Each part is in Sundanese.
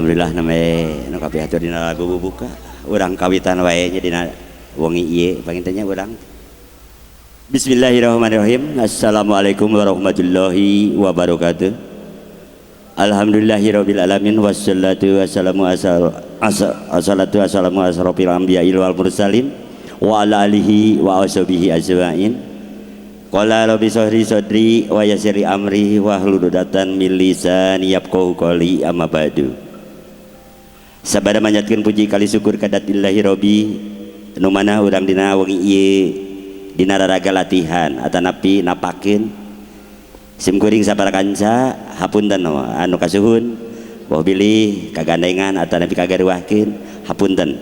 Alhamdulillah name nu kapihatur dina lagu bubuka urang kawitan wae nya dina wengi ieu panginten nya urang. Bismillahirrahmanirrahim. Assalamualaikum warahmatullahi wabarakatuh. Alhamdulillahirabbil alamin wassalatu wassalamu assalatu wassalamu asrofil anbiya'i wal mursalin wa ala alihi wa ashabihi ajmain. Qala rabbi sahri sadri wa yassir amri wahlul 'uqdatam min lisani yafqahu qouli amma ba'du. Sabada manjatkeun puji kali syukur kadatillahi rabbi nu mana urang dina wengi ieu dina raraga latihan atanapi napakeun sim kuring sabara kanca hapunten anu kasuhun boh bilih kagandengan atanapi kagaruahkeun hapunten.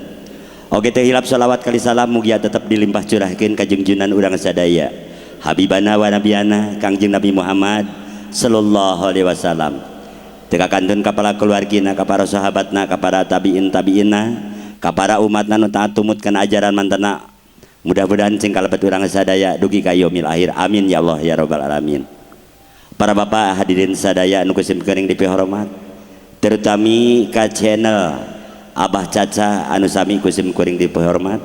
Oge teu hilap shalawat kali salam mugia tetep dilimpah curahkeun ka jungjunan urang sadaya Habibana wa nabiyana Kangjeng Nabi Muhammad sallallahu alaihi wasallam. Teu kakantun ka para keluargina, ka para sahabatna, ka para tabiin tabiina, ka para umatna nu taat tumut kana ajaran mantena. Mudah-mudahan cing kalebet urang sadaya dugi ka yaumil akhir. Amin ya Allah ya rabbal alamin. Para bapak hadirin sadaya anu ku sim kuring dipihormat, terutami ka channel Abah Caca anu sami ku sim kuring dipihormat,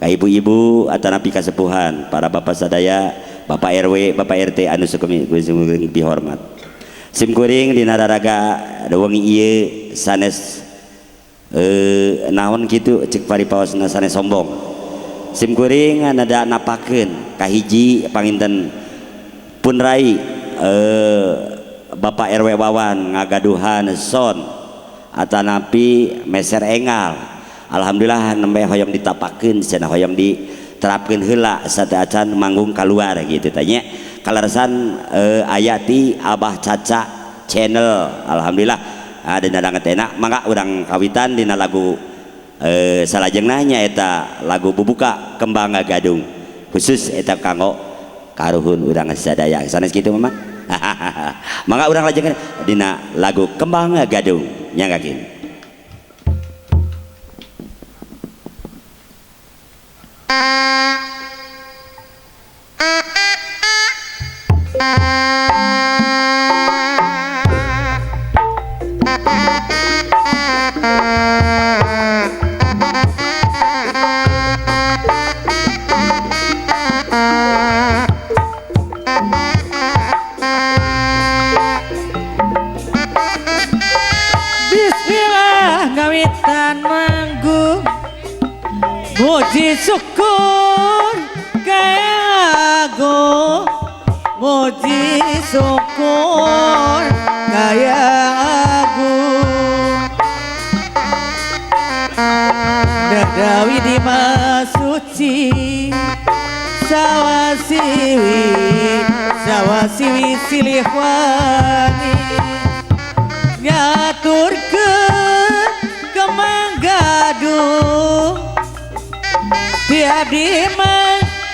ka ibu-ibu atanapi kasepuhan, para bapak sadaya, Bapak RW, Bapak RT anu sukemi ku sim kuring dipihormat. Sim kuring dina raraga wengi ieu sanes naon kitu cek paripaosna sanes sombong. Sim kuring nada napakeun kahiji panginten pun rai Bapak RW Wawan ngagaduhan son atanapi meser engal. Alhamdulillah nembe hoyong ditapakeun cenah hoyong diterapkeun heula sateuacan manggung kaluar gitu tanya. Kaleresan aya ti Abah Caca channel. Alhamdulillah dina danget enak mangga urang kawitan dina lagu salajengna nyaeta lagu bubuka Kembang Gadung khusus eta kanggo karuhun urang sadaya sanes kitu mah. Mangga urang lajengkeun dina lagu Kembang Gadung nyanggakeun. Bismillah ngawitan manggung muji syukur kaya muji syukur kaya agung dadawi di masuci sawasiwi sawasiwi silih wani ngaturkeun Kembang Gadung tiap di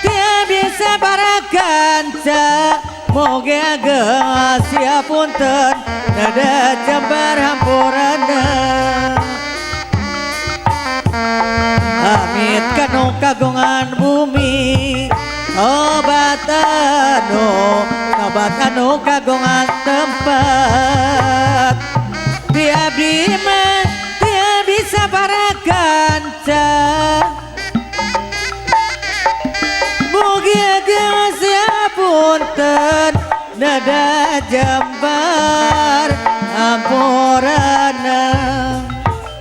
tiap desa para kanca moge ageng Asia punten nada jembar hampurana amit kanu kagungan bumi obat anu kagungan tempat tiap di tiap bisa para kanca mugi ageng Asia punten nada jembar hampurana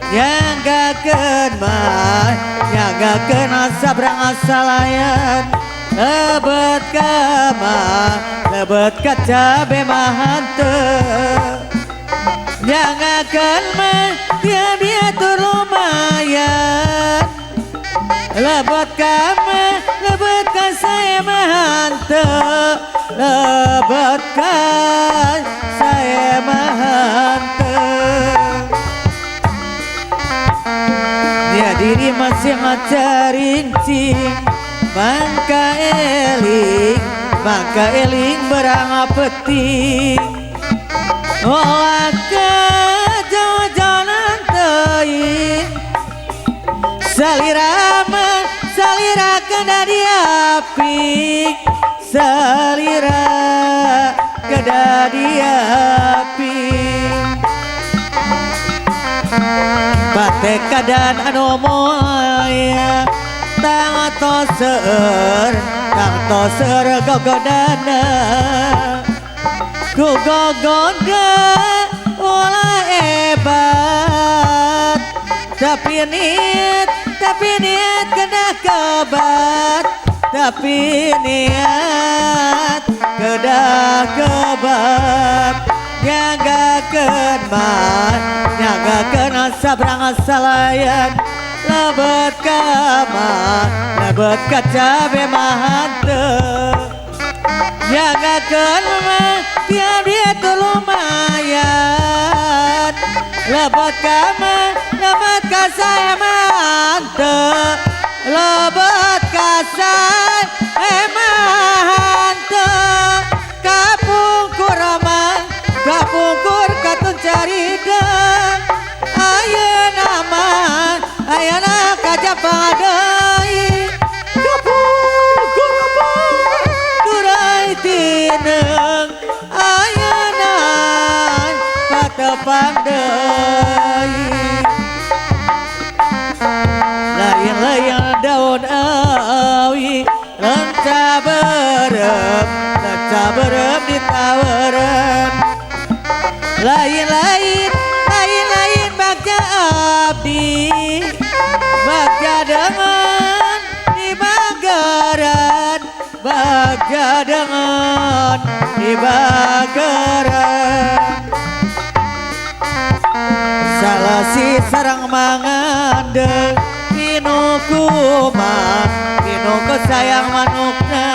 nyanggakeun mah nyanggakeun sabrang asalayan lebet ka mah lebet ka cabe mah hanteu nyanggakeun mah tiap diatur lumayan lebet ka mah lebet ka saya mah hanteu lebet ka saya mah hanteu. Ya diri masih ngacarincing mangka eling berang peting olah kejauh-jauhan teuing salira mah salira kena diapi salira kena diapi. Patekadan anu moya tang toser tang toser gogodana ku gogoda ulah hebat tapi niat kena kebat tapi niat kedah kebat nyagakeun mah nyagakeun sabrang salayan lebet ka mah lebet ka cabe mah henteu nyagakeun mah tiap dia tuh lumayan lebet ka mah lebet ka saya mah henteu lebet ka saya mah henteu kapungkur mah kapungkur katun carida ayeuna mah ayeuna kajapa deui kapungkur mah durai tineung ayeuna patepang deui lain-lain daun awi lenca berem ditawaran lain-lain lain-lain bagja abdi bagja dengan di bagaran bagja dengan di bagaran salah si sarang mangande pinuku mah pinuku sayang manukna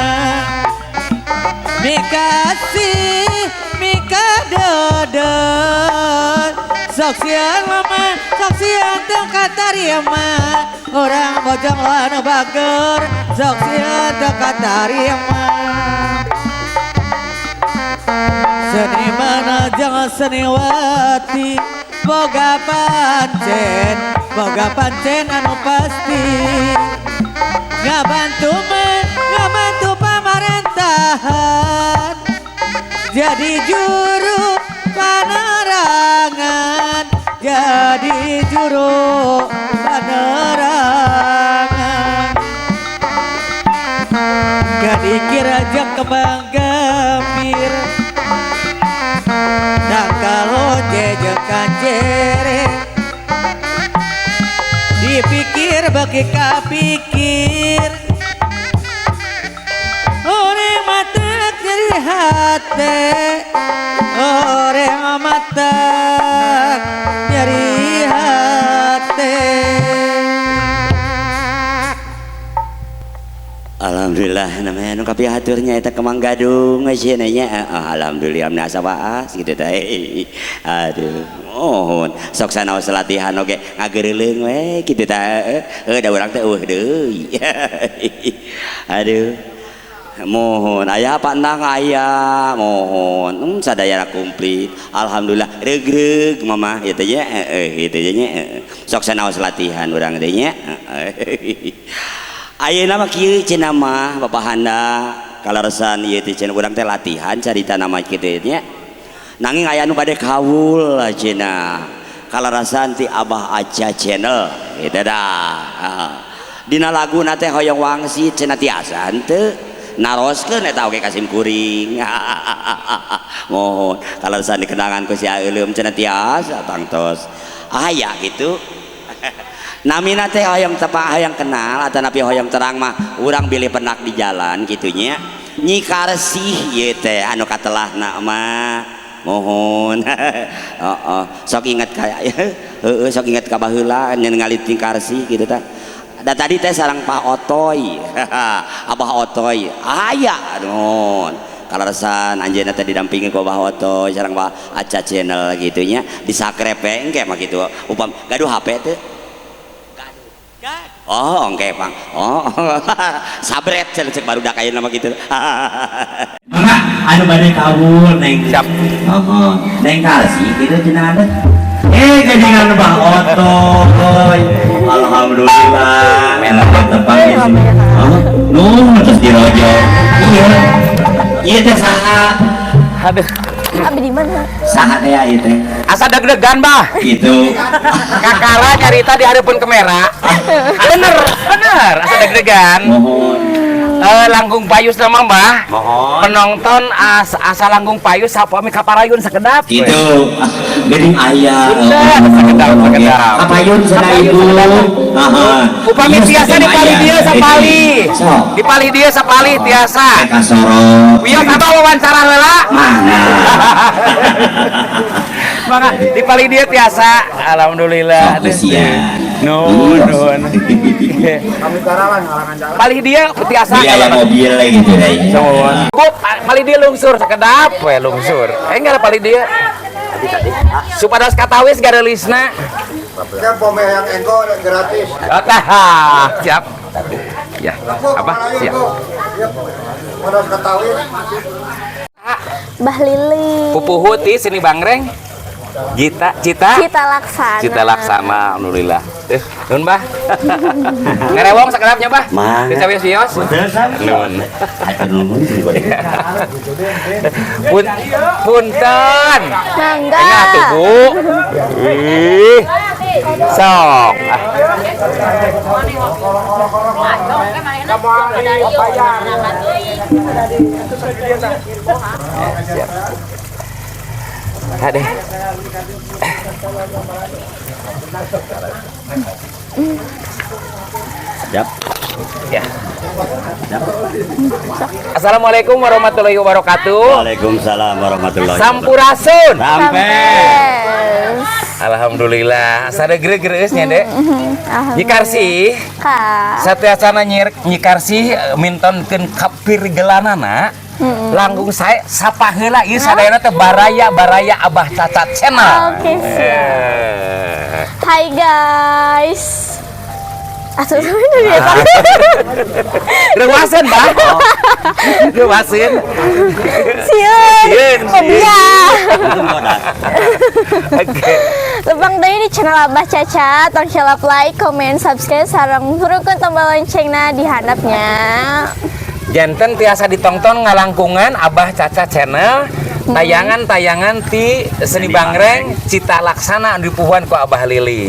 mikasih mikadede saksian mama saksian teu katarima urang bojong anu bager saksian teu katarima seniman jeung seniwati boga pancen anu pasti ngabantu mah ngabantu pamarentahan jadi juru panerangan jadi juru panerangan gadikir aja kembang gambir dan kalau jejekan jere dipikir bagi kapikir orang mata nyeri hati orang mata nyeri hati. Alhamdulillah namanya nu kapihaturnya eta Kemang Gadung cenah nya. Alhamdulillah mah asa waas kitu teh. Aduh, mohon sok sanaos latihan oge ngageureuleung we kitu teh. Heuh da urang teh eueuh deui. Aduh. Mohon aya pandang aya mohon sadayana komplit. Alhamdulillah regreg mama ieu teh nya heuh kitu nya. Sok sanaos latihan urang teh nya. Ayeuna mah kieu cenah mah Bapak Handa kaleresan ieu teh cenah urang teh latihan carita nama kitu nya. Nanging aya nu bade kawul cenah. Kaleresan ti Abah Aca Channel kitu dah. Dina laguna teh hoyong wangsit cenah tiasa henteu naroskeun eta oge ka sim kuring. Mohon kaleresan dikenangan ku si Aeulem cenah tiasa tangtos. Aya kitu. Namina teh hoyong tepak hoyong kenal atau napi hoyong terang mah urang bilih penak di jalan gitunya Nyi Karsih ieu teh anu katelahna mah mohon. Heeh sok inget ka heueuh sok inget ka baheula nyen ngalit Nyi Karsih kitu tah. Da tadi teh sareng Pak Otoy. Abah Otoy aya nuhun kaleresan anjeunna teh didampingi ku Abah Otoy sareng Pak Aca Channel gitu nya disakrep we engke mah kitu upam gaduh HP teh. Oh, oke, Bang. Oh, sabret cek barudak aya nama gitu. Mama, anu bade kawul neng. Siap. Oh, neng Karsih kitu cenah teh. Geuningan Bang Otoy. Alhamdulillah, melak tepang di sini. Oh, nuhun terus dirojo. Iya. Ieu teh saha? Aduh. Abi di mana? Saha teh ieu teh? Asa deg-degan, Bah. Gitu. Kakara nyarita di hareupeun kamera. Bener, bener, asa deg-degan. Mohon. Langkung payus nama Mbah. Mohon. Penonton asa langkung payus sapami kaparayun sakedap. Gitu. Geuning aya. Bener, sakedap, sakedap. Kapayun cenah ibu. Heeh. Upami tiasa di palih dieu sapalih. Sok. Di palih dieu sapalih tiasa. Kasorot. Wios abah wawancara heula. Mana? Maka di palih dieu tiasa. Alhamdulillah. Sok usia. Nuhun, nuhun. Palih dieu tiasa. Biaya mobil gitu deh. Bu, palih dieu lungsur sakedap we lungsur. Enggak palih dieu. Supados katawis garelisna. Kan pome yang engko gratis. Oke, siap. Ya, apa? Siap. Pados katawis. Bah Lili. Pupuhu ti sini Bangreng. Gita, Cita, Cita Laksana. Cita Laksana, alhamdulillah. Nuhun, Bah. Ngerewong sakedapnya, Bah. Mangga. Bisa wios-wios. Betul sam. Nuhun. Hatur nuhun. Punten. Mangga. Enggak tuh, Bu. Ih. Sok. Ah. Siap. Adeh. Siap. Ya. Siap. Assalamualaikum warahmatullahi wabarakatuh. Waalaikumsalam warahmatullahi wabarakatuh. Sampurasun. Sampai. Alhamdulillah. Sadeugreus nya, Dek. Alhamdulillah. Nyi Karsih, Kak. Sateuacanna Nyi Karsih mintonkeun kapirgelanana. Langkung sae sapa heula ieu sadayana teh baraya-baraya Abah Caca Channel. Oke, siap. Hai guys. Atuh ini dia. Reuaseun, Bah. Reuaseun. Sieun. Sieun. Fobia. Oke. Lebang deui di channel Abah Caca, tong silap like, comment, subscribe, sareng hurungkeun tombol loncengna di handapnya. Janten tiasa ditongton ngalangkungan Abah Caca Channel tayangan-tayangan ti Seni Bangreng Cita Laksana anu dipuhuan ku Abah Lili.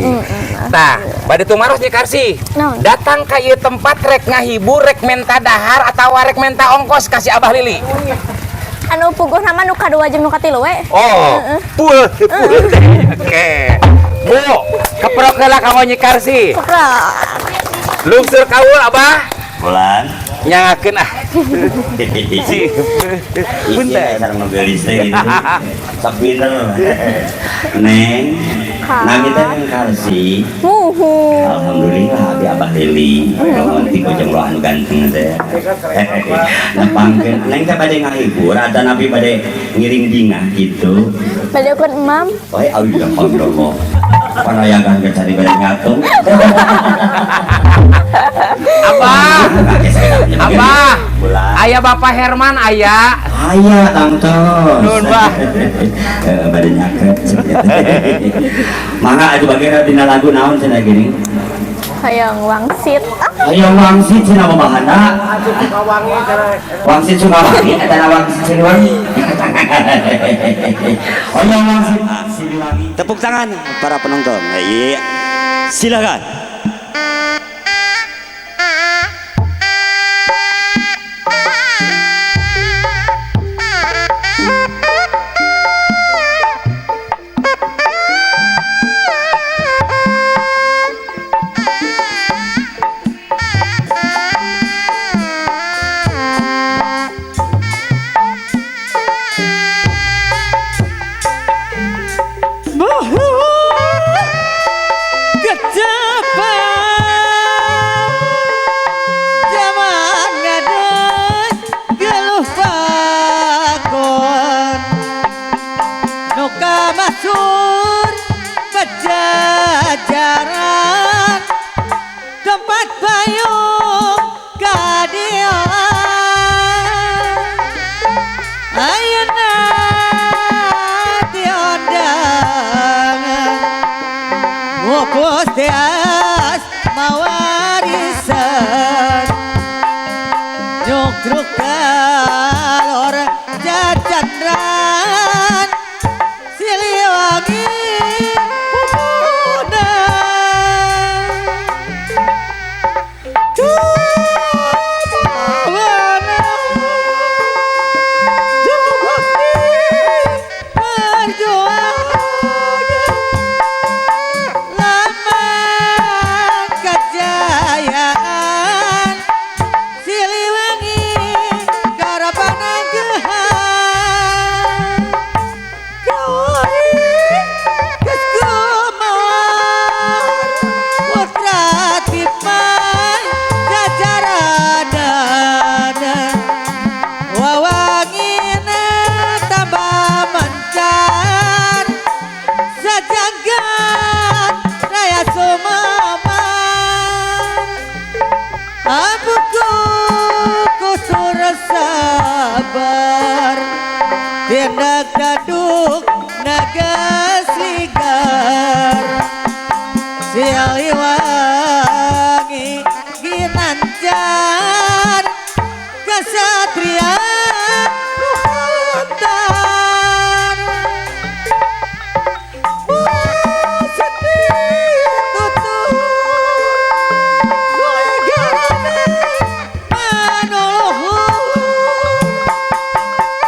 Tah, bade tumaros Nyi Karsih. Naon? Datang ka ieu tempat rek ngahibur, rek menta dahar atawa rek menta ongkos ka si Abah Lili. Anu puguh nama nu kadua jeung nu katilu we. Oh, full full. Oke. Bu, keprok heula ka Nyi Karsih. Keprok. Lungsur kaul Abah. Bulan. Nyangakeun ah. Punten. Sareng mobil listrik gitu. Sok pinter. Neng. Kak. Nami teh Neng Karsih. Muhu. Alhamdulillah abi Abah Lili. Nuhun ti bojong loh anu ganteng teh. Nepangkeun Neng teh bade ngahibur atanapi bade ngiring bingah gitu. Bade ukur emam. Oh, alhamdulillah. Panayagan ke cari bade ngatung. Abah. Abah. Bulan. Aya Bapak Herman aya. Aya tangtos. Nuhun, Bah. Bade nyaket. Mangga atuh bagera dina lagu naon cenah gini. Hayang wangsit. Ah, Ayo wangsit cenah babahana. Wangsit Sukawangi eta wangsit Siliwangi. Ayo wangsit Siliwangi. Tepuk tangan para penonton. Iya. Silakan. Pajajaran tempat payung keadilan ayeuna diundangan ngupus tias mawarisan nyukruk kalor cacandra. Abuku kusur sabar tindak tanduk naga sigar Siliwangi ginanjar kesatria hutan Museti tutur nulegarane manuluhur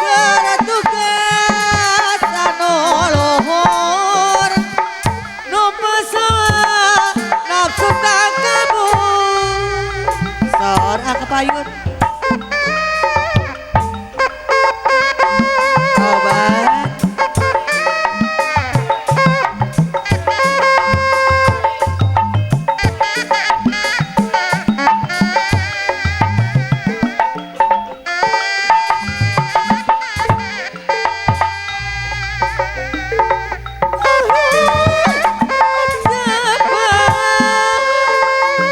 Geratugas anu luhur nu pesona nafsu takabur Sora kepayun Obat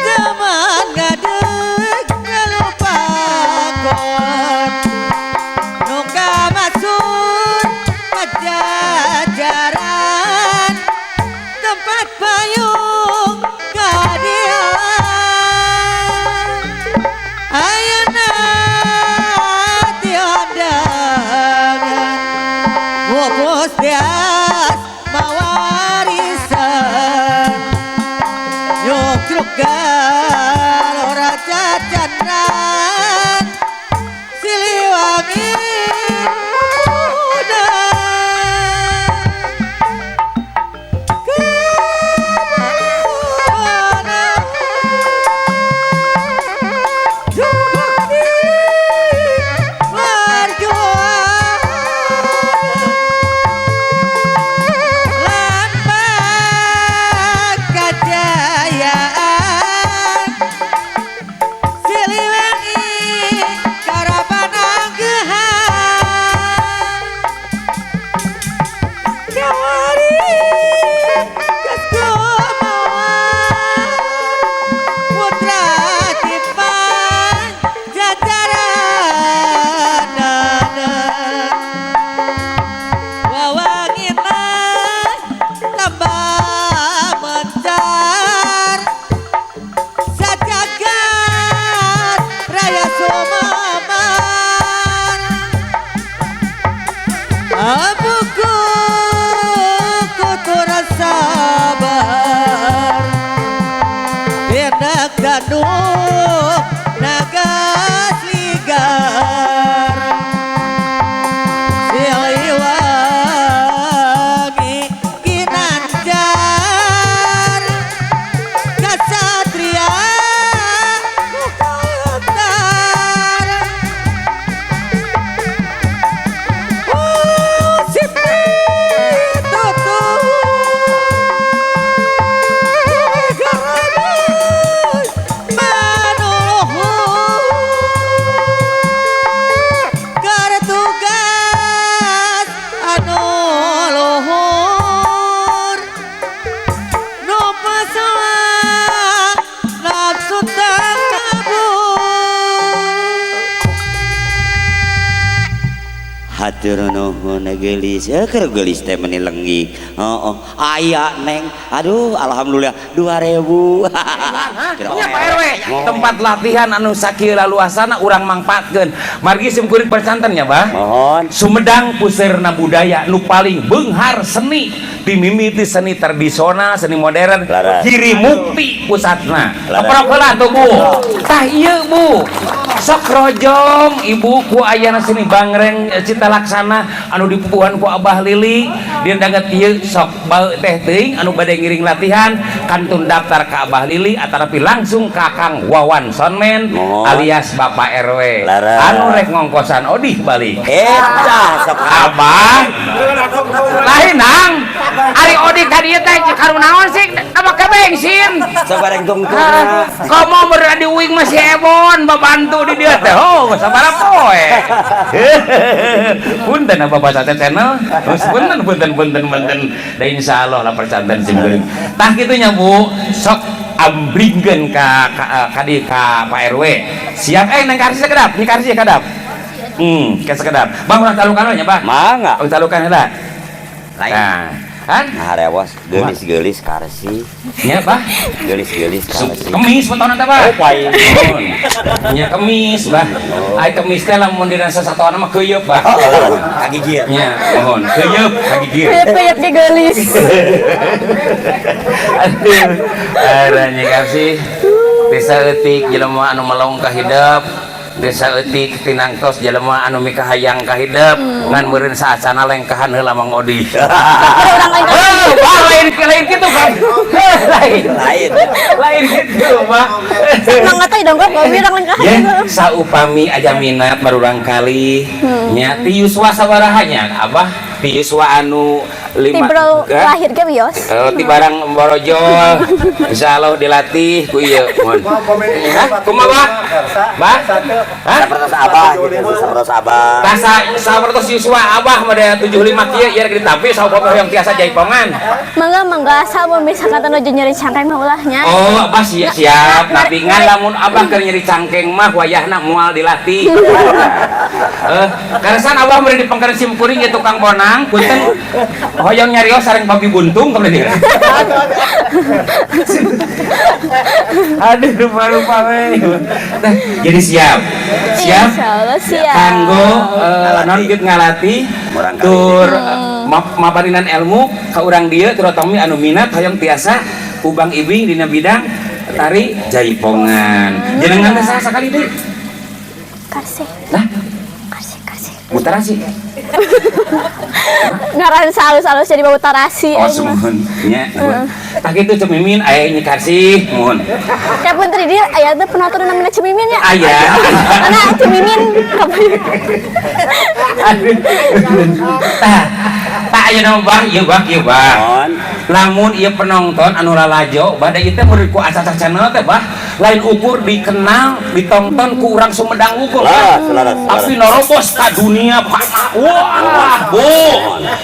Zaman ngadeg ngalupakon Nu kamasun pajajaran tempat payung keadilan Ayeuna diondangan Wopos tias mawarisan Nyucruk ora cacandran Siliwangi muda Kemana Jubakti berjuang Lambang kejayaan Siliwangi karapananggehan Kawari geus kumaha Putra Tipan jajaranana Wawangina tambah mencar Sajagat raya Sumamar Abuku kutur sabar Tindak tanduk naga ligar Siliwangi ginanjar Kesatria Mukhtar Siti tutur manuluhur Kartugas anu luhur Nu pesona nafsu takabur. Hatur nuhun geulis, keur geulis teh meuni lenggik. Heeh, aya neng. Aduh, alhamdulillah 2000. Nya Pak RW, tempat latihan anu sakieu laluasana urang mangpaatkeun. Margi sim kuring percanten nya, Bah. Mohon. Sumedang pusirna budaya nu paling beunghar seni dimimiti seni tradisional, seni modern, Laras. Giri Mukti pusatna. Laras. Keprok heula tuh, Bu. Tah ieu, Bu. Sok rojong ibu ku ayana seni bangreng Cita Laksana anu dipupuhan ku Abah Lili dindanget ieu sok bau teh teuing anu bade ngiring latihan kantun daftar ka Abah Lili atanapi langsung ka Kang Wawan Sonmen Mohon. alias Bapak RW Laras. anu rek ngongkosan odih balik. Eta sok Abah lain nang ari odih ka dieu teh karunaon sih make bensin. Sabareng tungtungna. Komo meureun di uing masih ebon babantu di dieu teh. Oh, sabaraha poe. Punten Abah Baca channel. Terus punten punten punten punten. Da insyaallah lah percanten sim kuring. Tah kitu nya Bu, sok Ambringkeun ka di ka Pak RW. Siap, eh, Neng Karsi sakedap, Nyi Karsi kadap. Ke sakedap. Bang, urang talukan we nya, Bang. Mangga. Urang talukan heula. Lain. Nah, kan? Nah, rewas geulis-geulis Karsi. Nya, Bah. Geulis-geulis Karsi. Kemis petona teh, Bah. Oh, paing. Nya kemis, Bah. Ai kemis teh lamun dina sasatoana mah keuyeup, Bah. Oh, kagigir. Nya, mohon. Keuyeup kagigir. Kuyup-kuyup ge geulis. Aduh, ada Nyi Karsi. Desa eutik jelema anu melong ka hidep, desa eutik tinangtos jelema anu mikahayang ka hidep, ngan meureun saacana lengkahan heula Mang Odi. Ada orang lain. Oh, bah, lain lain gitu kan. Lain. Lain. Lain gitu, Bah. Semangat teh dongkap gobi orang lain. Ya, saupami aja minat barulang kali nya ti yuswa sabaraha nya, Abah? Ti yuswa anu lima Ti eh? Lahir ge wios. Oh, ti barang borojol, insyaallah dilatih ku ieu, mohon. Hah? Kumaha, Bah? Bah? Hah? Sapertos Abah gitu, sapertos Abah. Tasa sapertos yuswa Abah mah da 75 kieu ieu rek ditampi saupami hoyong tiasa jaipongan. Mangga, mangga, asal mun misalkan nuju nyeri cangkeng mah ulah nya. Oh, Abah siap, siap. Tapi ngan Narik. Lamun Abah keur nyeri cangkeng mah wayahna moal dilatih. Eh, karesan Abah mere dipengkeun sim kuring ge tukang bonang, punten hoyong nyarios sareng babi buntung ka dieu. Aduh, lupa-lupa we. Nah, jadi siap. Siap. Insyaallah siap. Kanggo non kieu ngalatih Murang kali. Tur maparinan ilmu ka urang dieu, terutama anu minat hoyong tiasa ubang ibing dina bidang tari jaipongan. Jenengan teh saha sakali deui? Karsi, Lah, karsi, karsi. Mutarasi. Ngaran salus-alus jadi bau tarasi. Oh, Aing mah. sumuhun nya. Tah kitu Ceu Mimin, aya Nyi Karsi, muhun. Ya pun tadi dia aya teh penonton namanya Ceu Mimin ya. Aya. Mana Ceu Mimin? Kapan? Aduh. Tah, tah ayeuna mah, Bah, ieu Bah, ieu Bah. Mohon. Lamun ieu penonton anu lalajo, bada ieu teh murid ku Acaca Channel teh, Bah, lain ukur dikenal, ditonton ku urang Sumedang ukur, Lah, Bah. selaras, Tapi selaras. norobos ka dunia, Pak. Wah, Bu.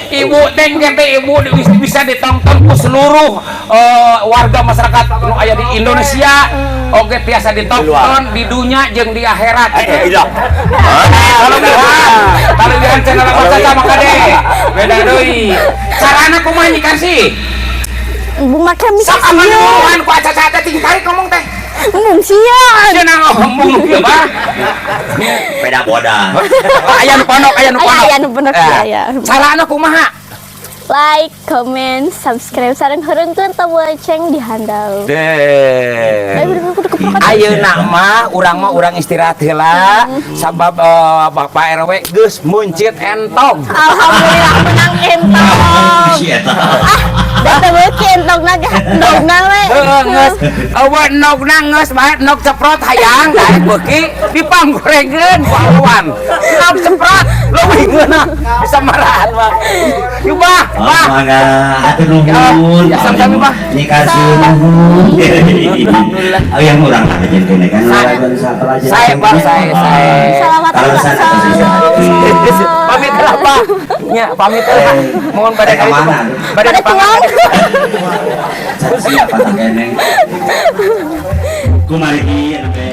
Ibu teh teh ibu bisa ditonton ku seluruh warga masyarakat nu aya di Indonesia. Oke, tiasa ditonton di dunia jeung di akhirat. Eh, iya. Kalau lihat, kalau lihat channel apa saja maka deh beda deui. Carana kumaha, Nyi Karsi? Bu make bisa Sok aman sieun. Ngomongan ku Acaca teh ting tarik ngomong teh. Embung sieun. Cenah ngomong kieu, Bah. Peda boda. Aya nu pondok, aya nu Aya, pondok. Aya nu pondok, Eh, aya. Carana kumaha? Like, comment, subscribe, sareng heureungkeun tombol lonceng di handap. Deh. Eh, udah, udah, udah, udah. Ayeuna mah urang mah urang istirahat heula sabab Bapak RW geus muncit entog. Alhamdulillah menang entong. Si eta. Ah, da beuki entongna ge endogna we. Heeh, geus. Eueuh endogna geus bae endog ceprot hayang daek beuki dipanggorengkeun ku awan. Endog ceprot leuwih ngeunah bisa marahan mah. Yuk, Bah, Bah. Mangga, atur nuhun. Ya, sami-sami, Bah. Nyi Karsi nuhun. Alhamdulillah. Oh, yang urang lah kejadian kan. Saya, Bah, saya. Salawat Kalau Pak. sana Pamit lah, Pak. Nya, pamit lah. Mohon pada Eh, kemana? Pada Pada tuang. Siapa tak keneng. Kumargi anu.